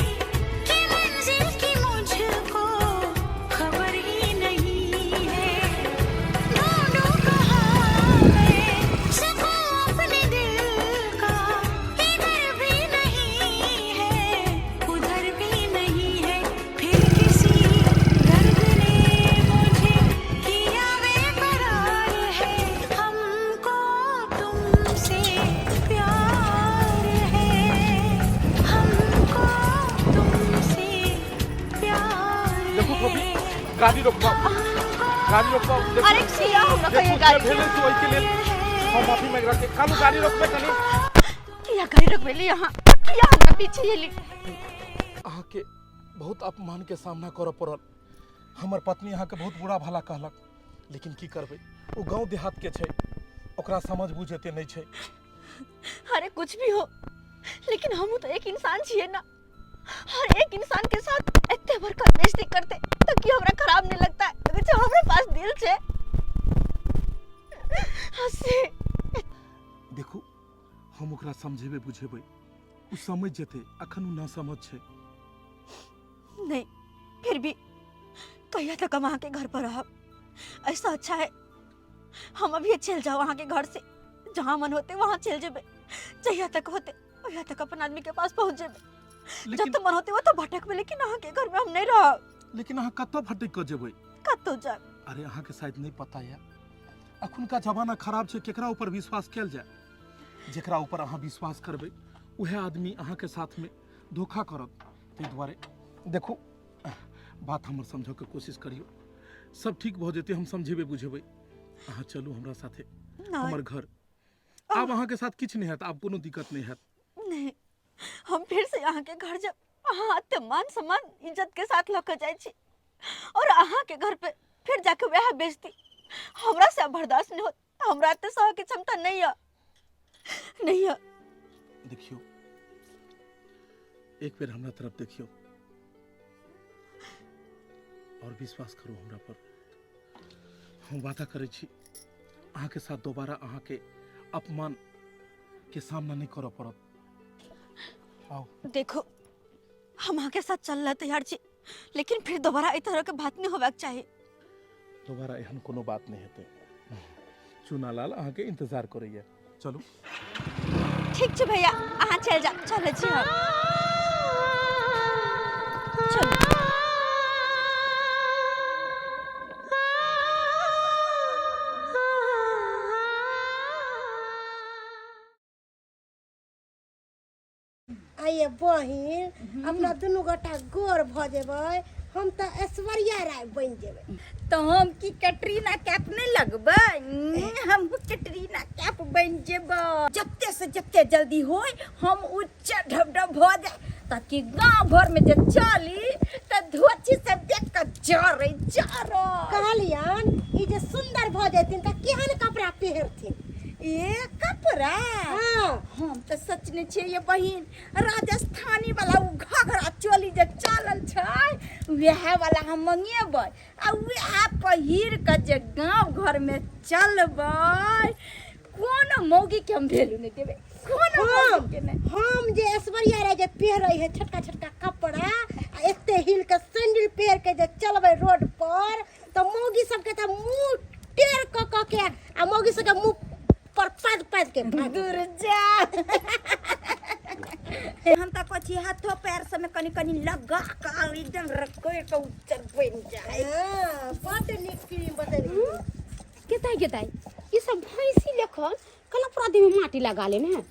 कि मंजिल की मुझको खबर ही नहीं है। ढूंढूं कहाँ मैं सुकून अपने दिल का, इधर भी नहीं है उधर भी नहीं है। फिर किसी दर्द ने मुझे किया बेकरार है, हमको तुमसे प्यार है, हमको तुमसे प्यार देखू गोपी, है। गाड़ी रोकबाउ, गाड़ी रोकबाउ। देखू, अरे किया हमरा देखू कहिए जे गाड़ी भेलै से ओहिके लेल हम माफी मांगि रहल छी। कालू गाड़ी रोकबै कनी। किया गाड़ी रोकबेली अहाँ? किया हमरा पीछे एली? अहाँके बहुत अपमान के सामना करऽ पड़ल। हमर पत्नी अहाँके बहुत बुरा भला कहलक, लेकिन की करबै, ओ गाँव देहात के छै, ओकरा समझ बुझ एते नहि छै। अरे कुछ भी हो, लेकिन हमहूँ तो एक इंसान छियै ना। हर एक इंसान के साथ एते बड़का बेइज्जती करते तो की हमरा खराब नहीं लगता है? अगर जो हमरा पास दिल छे हंसी। देखू हम ओकरा समझेबै बुझेबै, ओ समझ जेतै, अखन ओ ना समझ छै। नहीं, फिर भी कहिया तक हम अहाँ के घर पर रहब। ऐसा अच्छा है हम अभी चल जाओ अहाँ के घर से, जहाँ मन होते वहाँ चल जेबे, जहिया तक होते वहिया तक अपन आदमी के पास पहुँच जेबे। लेकिन जब मन होते वो तो भटकबे, लेकिन अहाँ के घर में हम नहीं रहब। लेकिन अहाँ कतऽ भटकि कऽ जेबै? कतौ जायब। अरे अहाँके शायद नहीं पता यऽ, अखुनका जमाना खराब छै, केकरा ऊपर विश्वास कयल जाय? जेकरा ऊपर अहाँ विश्वास करबै उएह आदमी अहाँके साथमे धोखा करत। ताहि दुआरे देखू, बात हमर समझऽके कोशिश करियौ, सब ठीक भऽ जेतै, हम समझेबै बुझेबै। अहाँ चलू हमरा साथे हमर घर। आब अहाँके साथ किछु नहि हैत, आब कोनो दिक्कत नहि हैत। नहीं, हम फिर से अहाँ के घर जब अहाँ एते मान सम्मान इज्जत के साथ लऽ के जाइ छी और अहाँ के घर पे फिर जाके वएह बेइज्जती हमरा से बर्दाश्त नहीं होत। हमरा एते सह के क्षमता नहीं है, नहीं है। देखियो, एक बेर हमरा तरफ देखियो और विश्वास करू हमरा पर। हम वादा करै छी अहाँके साथ दोबारा अहाँके अपमान के सामना नहीं करऽ पड़त। आओ। देखो, हम अहाँ के साथ चल रहे तैयार छी, लेकिन फिर दोबारा एहि तरह के बात नहीं होबाक चाही। दोबारा एहन कोनो बात नहीं हेतै। चुनालाल अहाँके इंतजार करैया, चलू। ठीक छै भैया, अहाँ चलि जाउ, चलै छी हम। चलू। आइए बहिन, अपना दुनू गोटा गोर भऽ जेबै, हम तऽ ऐश्वर्या राय बनि जेबै। तऽ हम की कैटरीना कैफ नहि लगबै? हम कैटरीना कैफ बनि जेबै। जते से जते जल्दी होय हम उच्च ढब ढब भऽ जाय, ताकि गाँव घर में जे चली तऽ धोती सब देख कऽ जरै जरै। कहलियन ई जे सुंदर भऽ जेथिन तऽ केहन कपड़ा पहिरथिन? ए कपड़ा? हाँ। हम तऽ सोचने छियै ये बहिन, राजस्थानी वाला उ घघरा चोली जे चलल छै वएह वाला हम मंगेबै आ वएह पहिर कऽ जे गाँव घर में चलबै, कोनो मौगी के हम वैल्यू नहि देबै, कोनो मौगी के नहि। हम जे ऐश्वर्या राय जे पहिरै है छोटका छोटका कपड़ा आ एते हिल के सैंडल पहिर के जे चलबै रोड पर, तऽ मौगी सबके तऽ मुँह टेढ़ कऽ कऽ के आ मौगी सबके मुँह पर पाद पाद के भाग। दूर जा, हम तऽ कहै छी हाथो पैर सबमे कनि कनि लगा कऽ एकदम रखोइ कऽ उज्जर बनि जाय। हाँ, बड्ड नीक क्रीम बतेलखिन। गेदाइ गेदाइ, ई सब भैंसी लेखन कला पूरा देह में माटी लगा लेने है।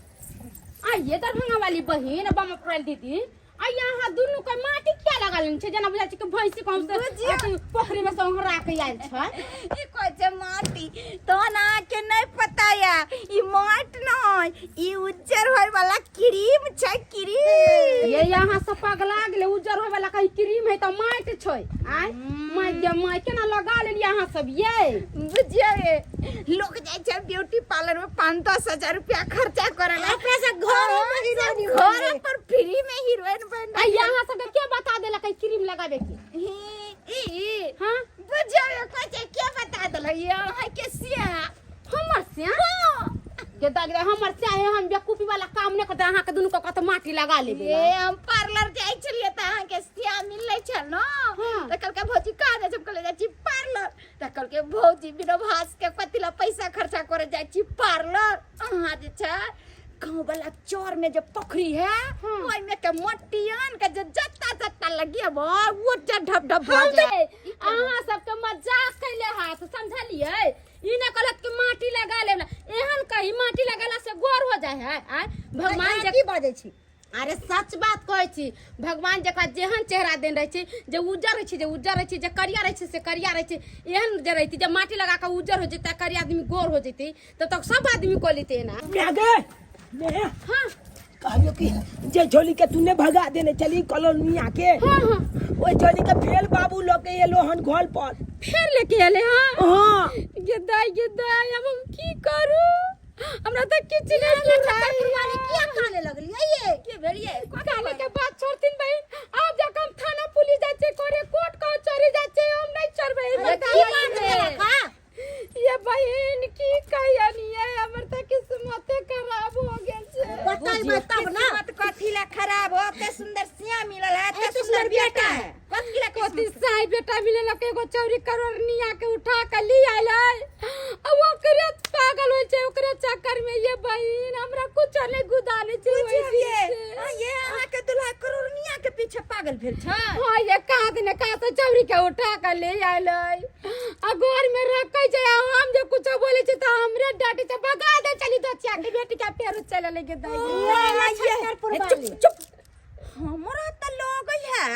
आइए दरभंगा वाली बहिन बम अप्रैल दीदी, आइए अहाँ दुनू के माटी किया लगा लेने छै? जेना बुझाइ छै कि भैंसी कम से अथी पोखरि में से ओंघरा के आयल छै। ई कहै छै माटी, तहन अहाँके नहि पता या ई माटि नहि, ई उज्जर होय वाला क्रीम छै, क्रीम। ये अहाँ सब पगला गेलै, उज्जर होय वाला कहीं क्रीम है तऽ माटि छै। आय माटि जे माटि केना लगा लेलियै अहाँ सब ये? बुझियौ ये, लोग जाइ छै ब्यूटी पार्लर में 5-10 हजार रुपया खर्चा करे ला, अपना सब घर में हीरोइन घर पर फ्री में हीरोइन बन। आ यहाँ सबके के बता देलक है क्रीम लगाबे के? ई हाँ बुझियौ ये, कहै छै के बता देलक ये अहाँ के सिया? हमर सिया के दाग हमर सिया है, हम बेवकूफी वाला काम नहि करते, अहाँ के दुनू के कत माटी लगा लेबे। ये हम पार्लर जाइ छलियै तऽ अहाँ के सिया मिललै छल न, तऽ कहलकै भौजी कहाँ जाइ छी? हम कहलियै जाइ छी पार्लर। तऽ कहलकै भौजी बिना भास के कथी ला पैसा खर्चा करे जाइ छी पार्लर, अहाँ जे छै गाँव वाला चौर में जे पोखरी है ओहि में के मट्टी आन के जे जत्ता जत्ता लगेबो वो जे ढब ढब भऽ जाय। अहाँ सबके मजाक कैले हाथ समझलियै? ई ने कहलत कि माटी लगा लेब, एहन कही माटी लगेला से गोर हो जाय है? आय भगवान जे की बाजै छी? अरे सच बात कहै छी, भगवान जकरा जेहन चेहरा देने रहै छै, जे उज्जर रहै छै जे उज्जर रहै छै, जे करिया रहै छै से करिया रहै छै। एहन जे रहितै जे माटी लगा कऽ उज्जर हो जेतै, करिया आदमी गोर हो जेतै, तब तक सब आदमी कऽ लेतै एना। मैं गे, मैं हाँ। कहलियो कि जे झोली के तूने भगा देने चली कॉलोनिया के, हाँ हाँ, ओइ झोली के फेल बाबू लऽ के एलो हन घर पर। फेर लेके एले? हाँ हाँ। गेदाई गेदाई, अब हम की करू? हमरा तऽ किछु नहि बुझाइ। किया काने लगलियै ये? के भेलियै? काले के बात छोड़थिन बहिन, आब जाके हम थाना पुलिस जाइ छियै करे, कोर्ट कचहरी जाइ छियै, हम नहि छोड़बै। अरे की बात भेला का? ये बहिन की कहियन, ये हमर तऽ किस्मते खराब हो गेल छै। बतैबै तब ना। किस्मत कथी ला खराब हो? एते सुंदर सिया मिलल है, एते एते सुंदर सुंदर बेटा बेटा है, बात की कथी साई बेटा मिले लक एगो चौरी करोड़निया के उठा के ली आयल है आ ओकरे पागल होय छै ओकरे चक्कर में ये बहिन हमरा कुछ नहीं गुदाने छै ओहि दिन ये से। हाँ, ये अहाँ के दुल्हा करोड़निया के पीछे पागल भेल छै हाँ ये कहाँ से ने कहाँ से चौरी के उठा के ले आयल है आ घर में रखे छै आ हम जे कुछो बोले छै तऽ हमरे डांटे छै भगा दे चली दोचिया के बेटी के पेरू चले लेके दे चुप चुप हमरा त लगै है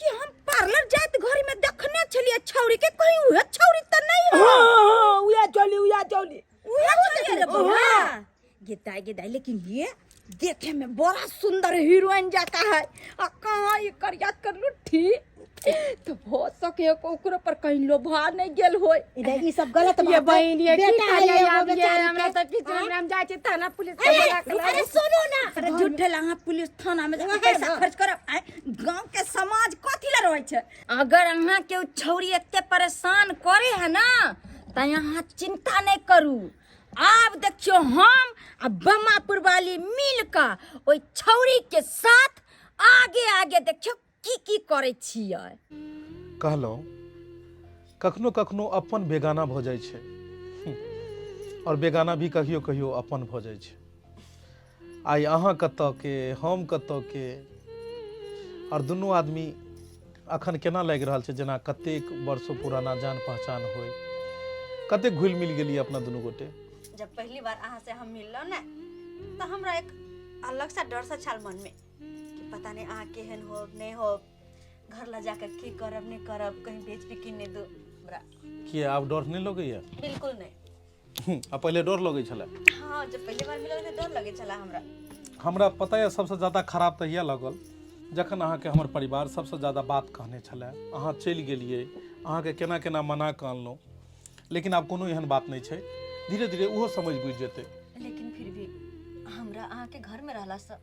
कि हम पार्लर जात घड़ी में देखने छलिए छौरी के कहीं उहे छौरी त नहीं है हाँ उया चली उया चली उहे छौरी रे बौआ गेदाई गेदाई लेकिन ये देखे में बड़ा सुंदर हीरोइन जाका है आ कहाँ ये करिया कर लुठी तो हो सके ओकरो पर कहीं लोभा नहीं गेल होय इधर ई सब गलत ये बात है। बहिन ये की बेटा है करिया एगो आब ये बेचारी हमरा के। तऽ किछु हमरा हम जाइ छी थाना पुलिस के बोला के लाबै। अरे सुनो ना अरे झूठे ला अहाँ पुलिस थाना में जाके पैसा खर्च करब आँय, गांव के समाज कथी ला रहै छै अगर अहाँ के उ छौरी एते परेशान करे है ना त अहाँ चिंता नहीं करू आब देखियो हम आ बमापुर वाली मिल के ओहि छौरी के साथ आगे आगे देखियो की की करै छियै। कहलहुँ कखनो कखनो अपन बेगाना भऽ जाइ छै आओर बेगाना भी कहियो कहियो अपन भऽ जाइ छै। आइ अहाँ कतऽ के हम कतऽ के आओर दुनू आदमी अखन केना लागि रहल छै जेना कतेक वर्षो पुराना जान पहचान होय, कतेक घुलि मिल गेलियै अपना दुनू गोटे। जब पहली बार अहाँ से हम मिललहुँ ने तऽ हमरा एक अलग सा डर सा छल मन में कि पता नहीं अहाँ केहन होब नहीं होब, घर ला जाकर की करब नहीं करब, कहीं बेच भी कि नहीं दो हमरा। किया आब डर नहीं लगैया? बिल्कुल नहीं। आ पहले डर लगै छलै? हाँ, जब पहली बार मिलल तऽ डर लगै छलै हमरा। हमरा पता यऽ सबसँ ज्यादा खराब तऽ इएह लगल जखन अहाँके हमर परिवार सबसँ ज्यादा बात कहने छलै, अहाँ चलि गेलियै, अहाँके केना केना मना कऽ अनलहुँ, लेकिन आब कोनो एहन बात नहि छै, धीरे धीरे ओहो समझ बुझि जेतै। लेकिन फिर भी हमरा अहाँके घर में रहलासँ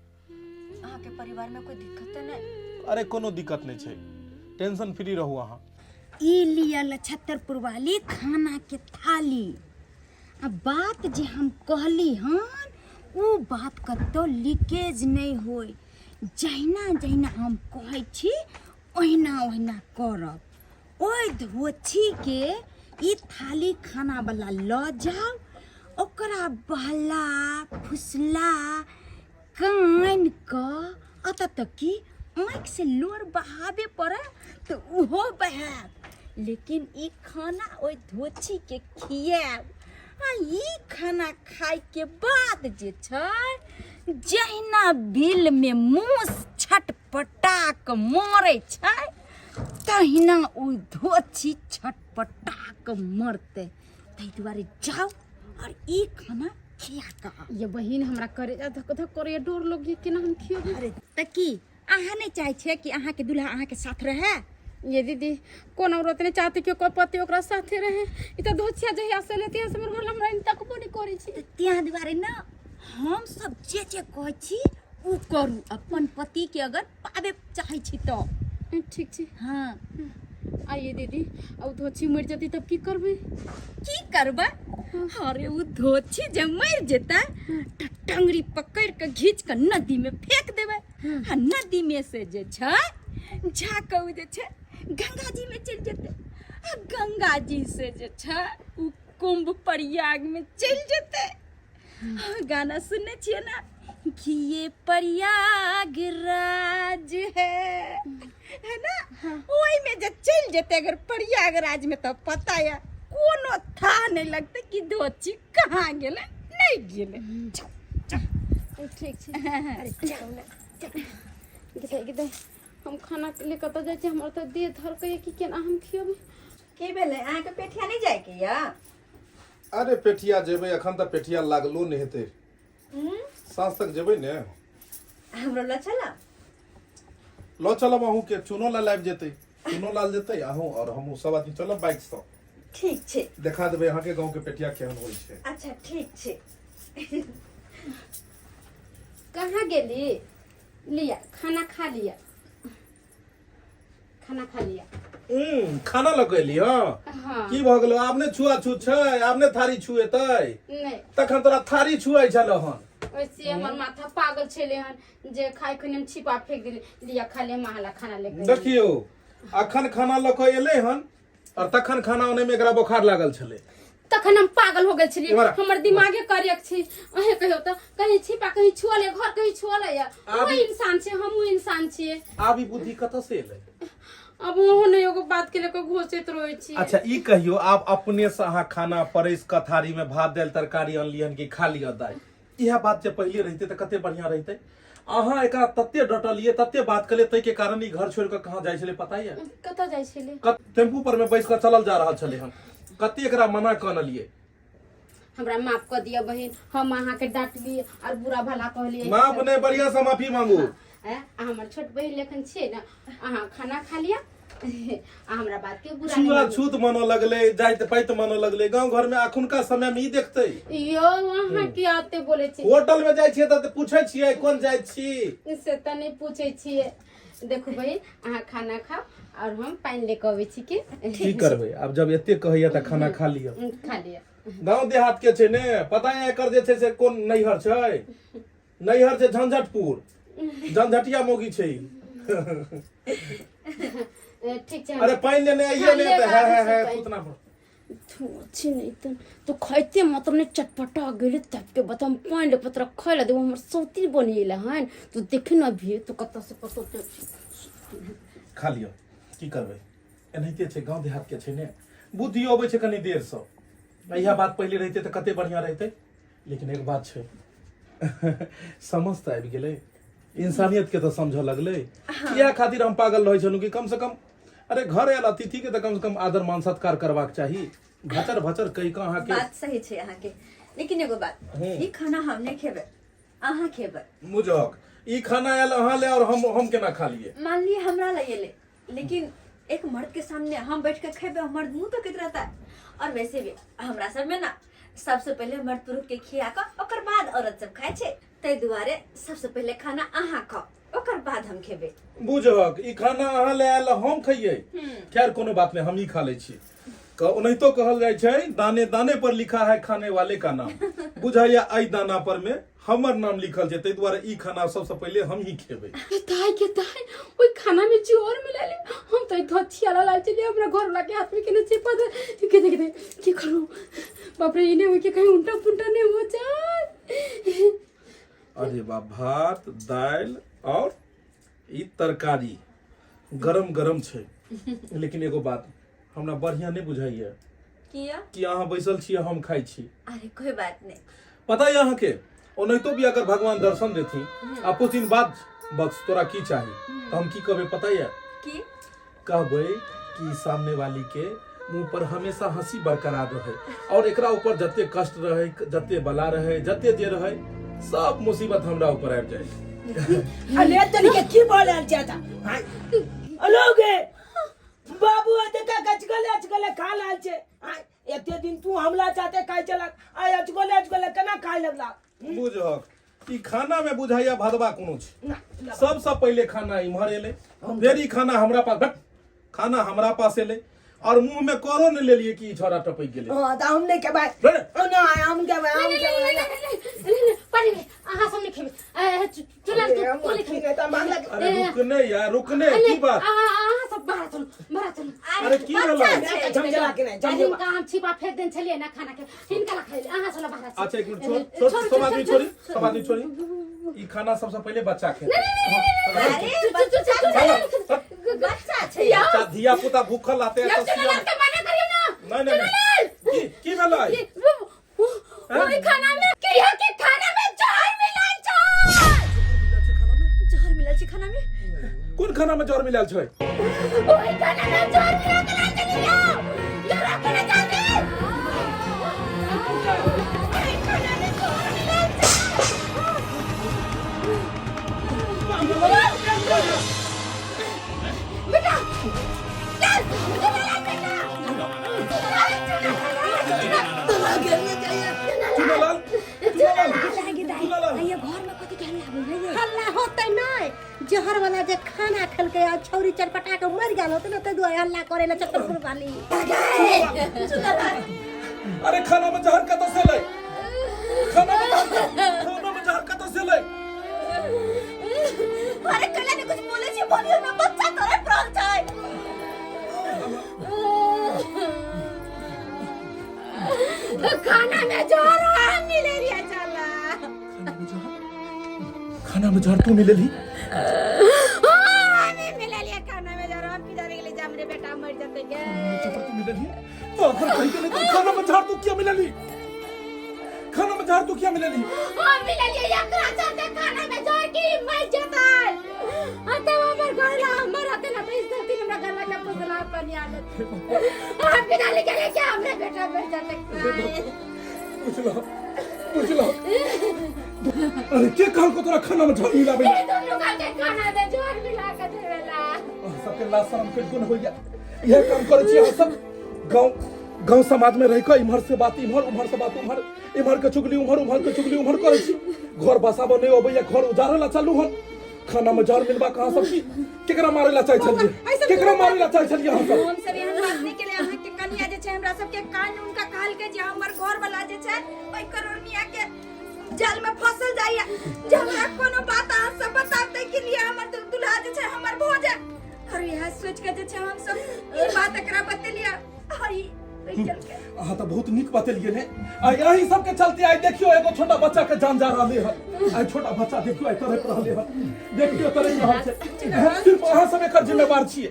अहाँके परिवार में कोई दिक्कत तऽ नहि? अरे कोनो दिक्कत नहि छै, टेंशन फ्री रहू अहाँ। ई लिअ लछत्तरपुर वाली खाना के थाली आ बात जे हम कहली हन उ बात कतौ लीकेज नहीं होय, जहिना जहिना हम कहै छी ओहिना ओहिना करब। ओहि धोछी के ई थाली खाना वाला लऽ जाउ, ओकरा बहला फुसला कानि कऽ अतऽ तक कि आँखि से लोर बहाबे पड़े तऽ ओहो बहायब, लेकिन ई खाना ओहि धोछी के खियायब आ ई खाना खाइके बाद जे छै जहिना बिल में मूस छटपटा कऽ मरै छै तहिना ओ धोछी छटपटा कऽ मरतै। ताहि दुआरे जाउ और ई खाना खिया कऽ आउ। ये बहिन हमरा करेजा धक धक करैया, डर लग केना हम खियेबै। अरे तऽ की अहाँ नहीं चाहै छियै कि अहाँके दूल्हा अहाँके साथ रहै? ये दीदी कोन औरत नहीं चाहती कि ओकर पति ओकरा साथे रहे, ई तऽ धोछिया जहिया से लेती से हमर घर हमरा तकबो नहीं करै छी। तऽ त्याँ दुआरे ने हम सब जे जे कहै छी उ करू, अपन पति के अगर पाबे चाहै छी तऽ। ठीक छै। हाँ। आइए दीदी, अब धोछी मर जती तब की करबै? की करबै? अरे उ धोछी जे मर जेतै तऽ टंगरी पकड़ के घींच के नदी में फेंक देबै आ नदी में से जे छै झा के उ जे छै गंगा जी में चलि जेतै आ गंगा जी से जे छै उ कुंभ प्रयाग में चलि जेतै। हाँ, गाना सुनने छियै ना कि ये प्रयाग राज है, है ना? ओहि में जे चलि जेतै अगर प्रयागराज में तऽ पता है कोनो था नहीं लगतै कि धोची कहाँ गेलै नहीं गेलै। ठीक छै। अरे जाउ ने, गिदे गिदे हम खाना ले कतऽ जाइ छी, हमर तऽ देह धरकैया कि केना हम खियेबै। की भेलै अहाँके पेठिया नहीं जाइके यऽ? अरे पेठिया जेबै, अखन तऽ पेठिया लागलो नहि हेतै, साँझ तक जेबै ने। हमरो लऽ चलब? लऽ चलब अहूँके, चुनो लाल आबि जेतै, चुनो लाल जेतै अहूँ और हमहूँ सब आदमी चलब बाइक सँ। ठीक छै। देखा देबै अहाँके गाँव के पेठिया केहन होइ छै। अच्छा ठीक छै। कहाँ गेली? लिया खाना खा लिया, खाना खा लिया। खाना लऽ कऽ एली? हँ। हाँ। की भऽ गेलो, आब ने छुआ छूत छै, आब ने थारी छुएतै? नहीं। तखन तोरा थारी छुआइ छल हन। वैसे हमर माथा पागल छेले हन जे खाय खने हम छिपा फेंक देली। लिया खा ले, माला खाना ले। देखियो अखन खाना लऽ कऽ एलै हन और तखन खाना अनै में एकरा बोखार लागल छलै। तखन हम पागल हो गेल छलियै। इम्हर आ। हमर दिमागे करेक्ट छै। अहें कहियो तऽ कहीं छिपा कहीं छुअल है, घर कहीं छुअल है। आब ओ ई- इंसान छै, हमहूँ इंसान छियै। आब ई बुद्धि कतऽ से एलै? अब ओहो नहि एगो बात के लेके घोषित रहै छी। अच्छा ई कहियो, आब अपने से अहाँ खाना परसि कऽ थारी में भात दालि तरकारी अनलियन कि खा लिअ दाइ? इएह बात जे पहिले रहितै तऽ कते बढ़िया रहितै। अहाँ एकरा तते डटलियै, तते बात केलियै, ताहिके कारण ई घर छोड़ि कऽ कहाँ जाइ छलै पता यऽ? कतऽ जाइ छलै? टेम्पू पर में बैस कऽ चलल जा रहल छलै हन। कते एकरा मना कऽ अनलियै। हमरा माफ कऽ दिअ बहिन, हम अहाँके डाँटलियै और बुरा भला कहलियै। माफ नहि, बढ़िया से माफी मांगू। आँय, अहाँ हमर छोट बहिन लेखन छियै ने। अहाँ खाना खा लिअ आ हमरा बात के बुरा नहीं छुआ मानू। छूत मनऽ लगलै, जाइत पाइत मनऽ लगलै। गाँव घर में अखुनका समय में ई देखतै? यो अहाँ की आते बोले छी? होटल में जाइ छियै तऽ पूछै छियै कोन जाइत छी? से तऽ नहीं पूछे छियै। देखू बहिन, अहाँ खाना खाओ और हम पानि ले के अबै छी। की की करबै आब, जब एते कहैया तऽ खाना खा लिअ। खा लिअ। गाँव देहात के छै ने, पता है एकर जे छै से कोन नैहर छै? नैहर छै झंझटपुर, झंझटिया मौगी छै ई। ठीक छै। अरे पानि लेने आइए ने तऽ है है है उतना पर छी नहीं तो तो खाइते मतलब नहीं चटपटा गेलै तब के बताम। पानि ले पत्र खाइ ला देबो, हमर सौती बनेला हन। तू देखे न अभी तो कतऽ से कतऽ तक। खा लिअ, की करबै, एनाहिते छै। गाँव देहात के छै ने, बुद्धि अबै छै कनि देरसँ। इएह बात पहिले रहितै तऽ कते बढ़िआँ रहितै। लेकिन एक बात छै, समझ तऽ आबि गेलै, इंसानियत के तऽ समझऽ लगलै। इएह खातिर हम पागल रहै छलहुँ कि कम से कम अरे घर आयल अतिथि के तऽ कम से कम आदर मान सत्कार करबाक चाही। भचर भचर कहि कऽ अहाँके बात सही छै अहाँके, लेकिन एगो बात, ई खाना हम नहि खेबै, अहाँ खेबै। मुजक ई खाना आयल अहाँ ले और हम केना खा लिए? मान लिए हमरा लए एलै, लेकिन एक मर्द के सामने हम बैठ के खेबै, मर्द मुंह तकैत रहता है। और वैसे भी हमरा सब में ना सबसे पहले मर्द पुरुष के खिया कऽ ओकर बाद औरत सब खाइ छै। ताहि दुआरे सबसे पहले खाना अहाँ खाओ, ओकर बाद हम खेबै। बुझक ई खाना अहाँ ले आयल, हम खइयै? खैर कोनो बात नहीं, हम ही खा लै छी। ओनाहितो कहल जाइ छै, दाने दाने पर लिखा है खाने वाले का नाम। बुझाइया एहि दाना पर में हमर नाम लिखल छै, ताहि दुआरे ई खाना सबसे पहिले हम ही खेबै। ताई के ताई, ओई खाना में जोर मिला ले। हम तो धोथिया ला लाल चलिए, हमरा घर वाला के हाथ में केने छै पद के देख दे। की करू बाप रे, इने होई के कहीं उल्टा पुल्टा नहीं हो जाए। अरे बा, भात दालि और ई तरकारी गरम गरम छै। लेकिन एगो बात हमरा बढ़िया नहीं बुझाइया। किया? कि अहाँ बैसल छी, हम खाइ छी। अरे कोई बात नहीं। पता है अहाँके, ओनाहितो भी अगर भगवान दर्शन देथिन आ पूछथिन बात बस तोरा की चाही, तऽ हम की कहबै पता है? की? कहबै कि सामने वाली के मुंह पर हमेशा हंसी बरकरार रहे और एकरा ऊपर जते कष्ट रहे, जते बला रहे, जते जे रहे, सब मुसीबत हमरा ऊपर आबि जाए। अरे तनी के की बोलल जाता अलोगे बाबू, देखा गचगले अचगले खा लाल छे। आय, एते दिन तू हमला चाहते खाइ चलक, आय अचगले अचगले केना खाय लगला? बुझहक ई खाना में बुझाइया भदवा कोनो छै। ना, ना। सबसँ पहिले खाना इम्हर एलै, फेर ई खाना हमरा पास, भट, खाना हमरा पास एलै और मुंह में करो ने लेलिए कि ई छौड़ा टपकि गेलै। हाँ तऽ हम नहि खेबै। रे। ओ नहि, हम खेबै, हम खेबै। पढ़े अहाँ सब नहीं खेबै। चुना अरे, हम तू नहीं अथी खेबै। नहि तऽ मांगलक। अरे रुकने यार, रुकने, की बात? अहाँ सब बाहर चलू, बाहर चलू। अरे की भेलै? झमझला के नहि, अरे झमझला। हिनका हम छिपा फेंक देने छलियै ना खाना के, हिनका ला खाइले, अहाँ सब बाहर चलू। अच्छा एक मिनट, छोड़ छोड़, सब आदमी छोड़ी, सब आदमी छोड़ी। ई खाना सबसे पहिले बच्चा खेतै। अरे बच्चा छै, बच्चा छै। बच्चा धिया पुता भूखल आते हैं यौ, तो चुना सियान- लाल के मना करियौ ना। नहीं नहीं नहीं, की की भेलै? ओहि खाना में की है कि खाना में जहर मिलल छै। जहर मिलल छै खाना में? कोन खाना में जहर मिलायल छै? ओहि खाना में जहर मिला के लाल चली जाओ। यो रोको ना जल्दी। ओहि खाना में जहर मिलल छै। बेटा चल, चुना लाल बेटा। चुनालाल, चुनालाल, चुनालाल। ये घर में कथी के हल्ला होय है? हल्ला होतै नहि, जहर वाला जे खाना खेलकै आ छौरी चटपटा के मरि गेल होतै ने, ताहि दुआरे हल्ला करे ला चटपट वाली। अरे खाना में जहर कतऽ से एलै? खाना में जहर कतऽ से एलै? अरे कला ने कुछ बोले छी, बोलियो ना, बच्चा तोरे प्राण छै। खाना में जहर हम मिलेलिए चला। खाना में जहर तू मिलेली? हाँ, हमें मिलेलिए खाना में जहर। हम की जाने गेलिए जे हमरे बेटा मर जतै गे। जहर तू मिलेली तो अखन कहि के नहीं तो खाना में जहर तू किया मिलेली? खाना में जहर तू किया मिलेली? हम मिलेलिए एकरा चलते खाना में जहर की मर जतै। आ तब हमर घर ला हमर रहते ना तो इस धरती में हमरा गला के पुतला पानी आ लेते। हम की जाने गेलिए कि हमरे बेटा मर जतै। बुझलो बुझलो। अरे के कहल को तोरा खाना में जहर मिलाबै? ई दुनू कहलकै खाना में जहर मिला के देवेला। अहाँ सबके लाज शरम के गुण होइया, इएह काम करै छी अहाँ सब। गाँव गाँव समाज में रहि कऽ इम्हर से बात इम्हर, उम्हर से बात उम्हर, इम्हर के चुगली उम्हर, उम्हर के चुगली उम्हर करै छी। घर बसाबऽ नहि अबैया, घर उजाड़ऽ ला चलू हन। खाना में जहर मिलबा कहाँ सब की केकरा मारे ला चाहै छलियै? केकरा मारे ला चाहै छलियै अहाँ सब? हम सब एहन बात नहि केलियै। अहाँके कनिया जे छै हमरा सबके कान हुनका कहलकै जे हमर घर वाला जे छै ओहि करोड़निया के जाल में फसल जाइया, जे हमरा कोनो बात अहाँ सब बताते के लिए हमर दुल्हा जे छै हमर भऽ जाए। और इएह सोच के जे छै हम सब ई बात एकरा बतेलियै। आ ई ओहि चलके अहाँ तऽ बहुत नीक बतेलियै ने। आइ एहि सबके चलते आइ देखियौ एगो छोटा बच्चा के जान जा रहले हन। आइ छोटा बच्चा देखियौ आइ तड़प रहले हन, देखियौ तड़प रहल छै। सिर्फ अहाँ सब एकर जिम्मेवार छियै,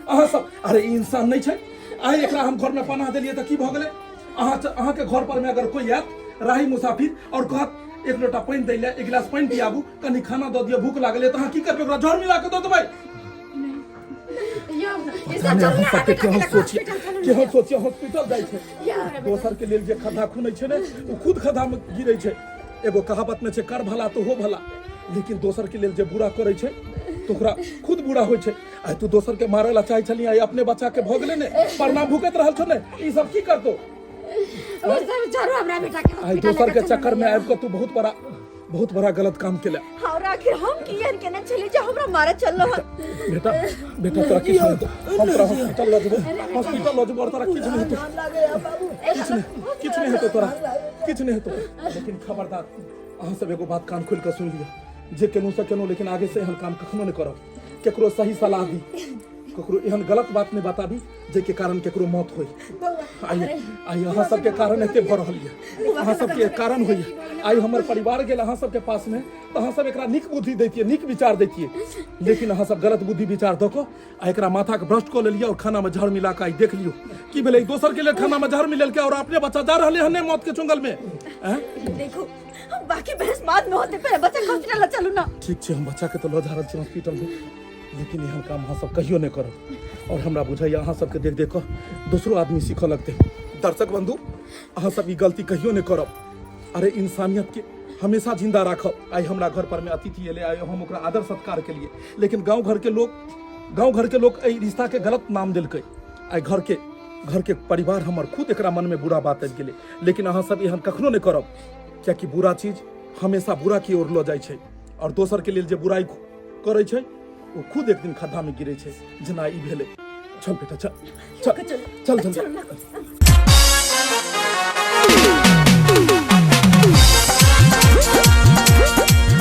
अहाँ सब। अरे ई इंसान नहि छै। आइ एकरा हम घर में पनाह देलियै तऽ की भऽ गेलै? अहाँके घर पर में अगर कोई आयत राही मुसाफिर और कहत एक लोटा पानि दै लए, एक गिलास पानि पियाबू, कनि खाना दऽ दिअ, भूख लागल तऽ अहाँ की करबै? ओकरा जहर मिला कऽ दऽ देबै? यौ ई पता सब नहि चलू अहाँ ना सबके बेटा केहन के सोचिए, हॉस्पिटल चलू। केहन सोचिए हॉस्पिटल जाइ छै। दोसर के लेल जे खद्धा खुनै छै ने, ओ खुद खद्धा में गिरै छै। एगो कहावत में छै, कर भला तो हो भला, लेकिन दोसर के लेल जे बुरा करै छै तऽ ओकरा खुद बुरा होइ छै। आइ तू दोसर के मारै ला चाहै छली, आइ अपने बच्चा के भऽ गेलै ने। प्रणाम भुकैत रहल छौ ने, ई सब की करतौ? ओ सब छोड़ू, हमरा बेटा के आइ हॉस्पिटल दोसर के लऽ कऽ चक्कर में आबि कऽ तू बहुत बड़ा बहुत बड़ा गलत काम केला। और आखिर हम कियन केने छली जे हमरा मारे चललो हन? बेटा बेटा, तोरा किछु नहि हेतौ। हम तोरा हॉस्पिटल लऽ जेबौ, हॉस्पिटल लऽ जेबौ और तोरा किछु नहि हेतौ, किछु नहि, किछु नहि हेतौ तोरा, किछु नहि हेतौ। लेकिन खबरदार, अहाँ सब एगो बात कान खोलि कऽ सुनि लिअ, जे केलहुँ से केलहुँ, लेकिन आगे से एहन काम कखनो नहि करब। केकरो सही सलाह दी, ककरो एहन गलत बात नहि बताबी जाहिके कारण केकरो मौत होय। आइ आइ अहाँ सबके कारण एते भऽ रहल यऽ, अहाँ सबके कारण होइए। आइ हमर परिवार गेल अहाँ सबके पासमे तऽ अहाँ सब एकरा नीक बुद्धि दैतियै, नीक विचार दैतियै, लेकिन अहाँ सब गलत बुद्धि विचार दऽ कऽ आ एकरा माथाके भ्रष्ट कऽ लेलियै और खानामे जहर मिला कऽ आइ देख लियौ की भेलै। दोसर के लेल खानामे जहर मिलेलकै और अपने बच्चा जा रहलै हन मौत के चुंगल में। आँय? देखो, बाकी बहस बाद में होते, पहले बच्चा के हॉस्पिटल ल चलू ना। ठीक छै, हम बच्चा के तऽ लऽ जा रहल छी हॉस्पिटल में, लेकिन एहन काम अहाँ सब कहियो नहि करब। और हमरा बुझाइए अहाँ सबके देख देख कऽ दोसरो आदमी सीखऽ लगतै। दर्शक बंधु, अहाँ सब ई गलती कहियो नहि करब। अरे इंसानियत के हमेशा जिंदा राखब। आइ हमरा घर पर में अतिथि एलै, आइ हम ओकरा आदर सत्कार केलिए, लेकिन गाँव घर के लोग, गाँव घर के लोग एहि रिश्ता के गलत नाम देलकै। आइ घर के परिवार हमर खुद एकरा मन में बुरा बात आबि गेलै। लेकिन अहाँ सब एहन कखनो नहि करब, कियाकि बुरा चीज हमेशा बुरा की ओर लऽ जाइ छै और दोसर के लेल जे बुराई करै छै ओ खुद एक दिन खद्धा में गिरै छै, जेना ई भेलै। चल बेटा, चल चल चल चल, चल।